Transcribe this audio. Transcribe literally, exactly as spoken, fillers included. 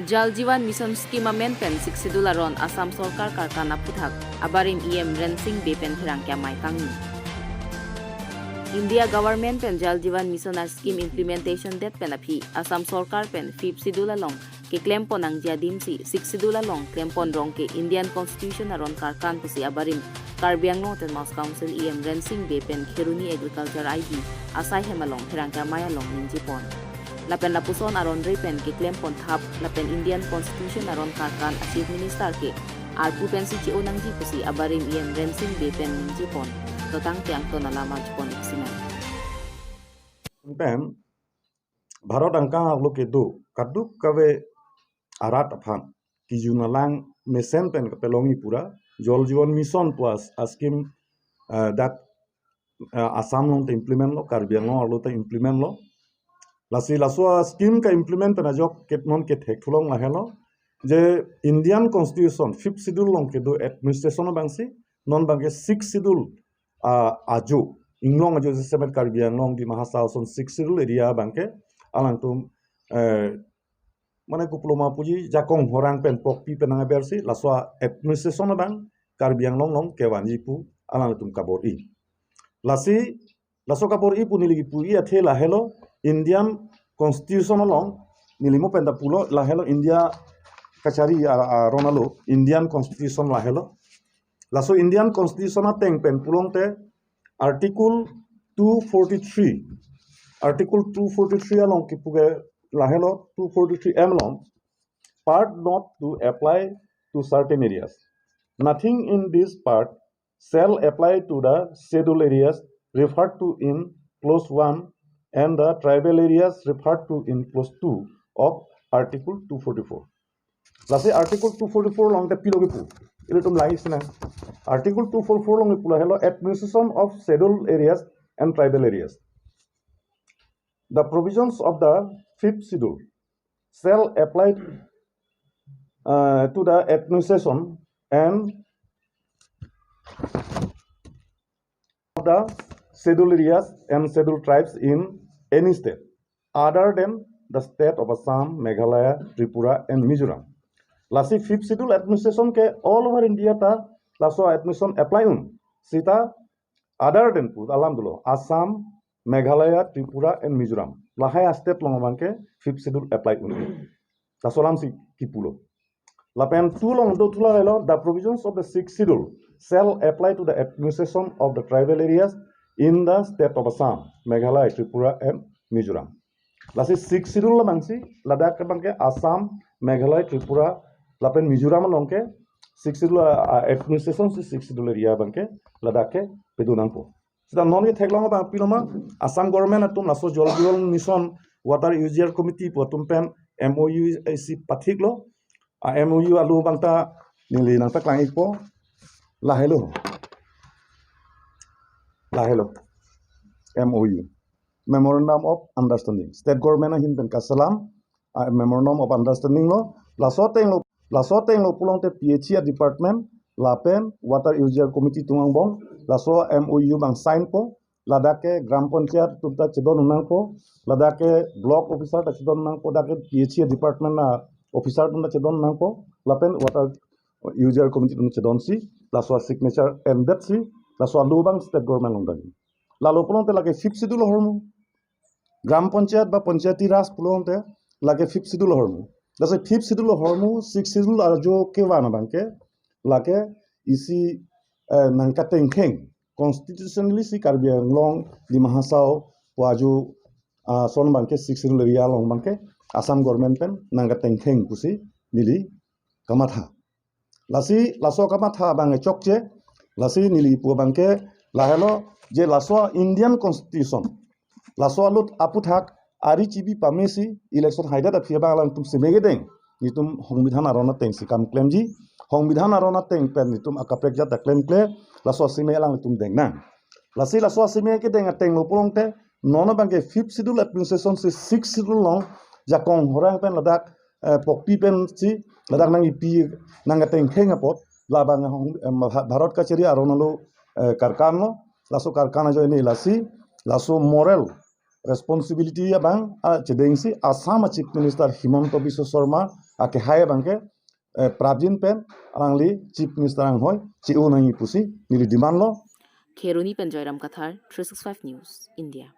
Jal Jeevan Mission Scheme amen pen Sixth Schedule aron Assam Sorkar karkan aphuthak abarim E M Rensing Bey pen pherangke amei kangni. India Government pen Jal Jeevan Mission a scheme implementation det pen aphi Assam Sorkar pen Fifth Schedule along keklempon nangji adimsi Sixth Schedule along klempon rong ke Indian Constitution aron karkan pusi abarim Karbi Anglong Autonomous Council E M Rensing Bey pen Kheroni Agriculture I D asai hem along pherangke amei along ningjepon. Lapen lapuson aron re pen keklempon thap lapen Indian Constitution aron karkan a Chief Minister ke arpu pensi che-o nangji pusi abarim E M Rensing Bey pen ningjepon. Totang tiang ton alam arjupon iksi nang. Pen Bharat angkang arlo kedo kaduk kave arat aphan kejun alang mesen pen kapelongji pura Jal Jeevan Mission pu a scheme, eh, dak, eh, Assam along ta implement lo, Karbi Anglong arlo ta implement lo. Lasi laso a scheme ka implement pen ajok ket non kethek thulong lahelo je Indian Constitution Fifth Schedule along kedo administration abangsi non abangke Sixth Schedule, ah, ajo, inglong ajo jasemet Karbi Anglong, Dima Hasao ason Sixth Schedule area abangke alangtum, eh, mane kuploma puji jakong horang pen pokpi pen nang abersi laso a administration abang Karbi Anglong along kevanji pu alangtum kabor-i. Lasi laso kabor-i pu neli kipu-i athe lahelo Indian Constitution along neli mo pen ta pulo lahelo India kachari a, a, aron alo Indian Constitution lahelo. Laso Indian Constitution ateng pen pulongte Article two forty-three, Article two forty-three along kipu ke lahelo two forty-three M along, part not to apply to certain areas. Nothing in this part shall apply to the scheduled areas referred to in clause one and the tribal areas referred to in clause two of Article two forty-four. Lasi Article two forty-four along te pilo kipu. Ilitum lagi sina. Article two forty-four along kipu lahelo administration of scheduled areas and tribal areas. The provisions of the Fifth Schedule shall apply, uh, to the administration and of the scheduled areas and scheduled tribes in any state other than the state of Assam, Meghalaya, Tripura and Mizoram. Lasi Fifth Schedule administration ke all over India ta laso administration apply un. Sita other than pu alam dolo Assam, Meghalaya, Tripura and Mizoram. Lahai a state along abangke Fifth Schedule apply un. Laso alamsi kipulo. Lapen two along do thulahelo, the provisions of the Sixth Schedule shall apply to the administration of the tribal areas in the state of Assam, Meghalaya, Tripura and Mizoram. Lasi Sixth Schedule abangsi ladak abangke Assam, Meghalaya, Tripura lapen Mizoram along ke Sixth Schedule, uh, administration si Sixth Schedule area abangke ladak ke pedo nangpo. Sita non ketheklong abang piloma Assam government atum laso Jal Jeevan Mission Water User Committee pu atum pen M O U isi pathiklo. A M O U alo abang ta neli nangpaklang-ikpo. Lahelo. Lahelo. M O U. Memorandum of Understanding. State government ahin pen kaselam, ah, Memorandum of Understanding lo. Laso atenglo, laso atenglo pulongte P H E a department lapen Water User Committee atum angbong laso M O U abang sign po. Ladak ke Gram Panchayat atum ta chedon nangpo. Ladak ke block officer ta chedon nangpo. Ladak ke P H E department a officer atum ta chedon nangpo. Lapen Water User Committee atum chedonsi laso signature endetsi laso alo abang state government along dagi. Lalo pulongte lake Fifth Schedule ahormu. Gram Panchayat ba Panchayati Raj pulongte lake Fifth Schedule ahormu. Lasi Fifth Schedule ahormu, Sixth Schedule ajo kevan abangke lake isi, eh, nangkatengkheng constitutionally si Karbi Anglong, Dima Hasao pu ajo, ah, ason abangke Sixth Schedule area along abangke Assam government pen nangkatengkheng pusi neli kamatha. Lasi laso kamatha abang chokche, lasi neli pu abangke lahelo je laso Indian Constitution, laso alut aphuthak ari chibi pamesi election haidet aphi abang alangtum seme kedeng, netum Hongbidhan aron atengsi kam klemji, Hongbidhan aron ateng pen netum akaprek ajat ta klemkle, laso seme alangtum deng nang. Lasi laso seme kedeng atenglo pulongte non abangke Fifth Schedule administration si Sixth Schedule along jakong horang pen ladak, eh, pokpi pensi ladak nang-ipi nangkatengkheng apot labang hong, eh, Bha-, Bharat kachari aron alo, eh, karkan lo, laso karkan ajoine lasi laso moral responsibility abang, ah, chedengsi Assam a Chief Minister Himanta Biswa Sarma akehai abangke eh, prapjin pen alangli Chief Minister anghoi che-o nangji pusi neli demand lo. Kheroni pen Joyram Kathar, three six five News, India.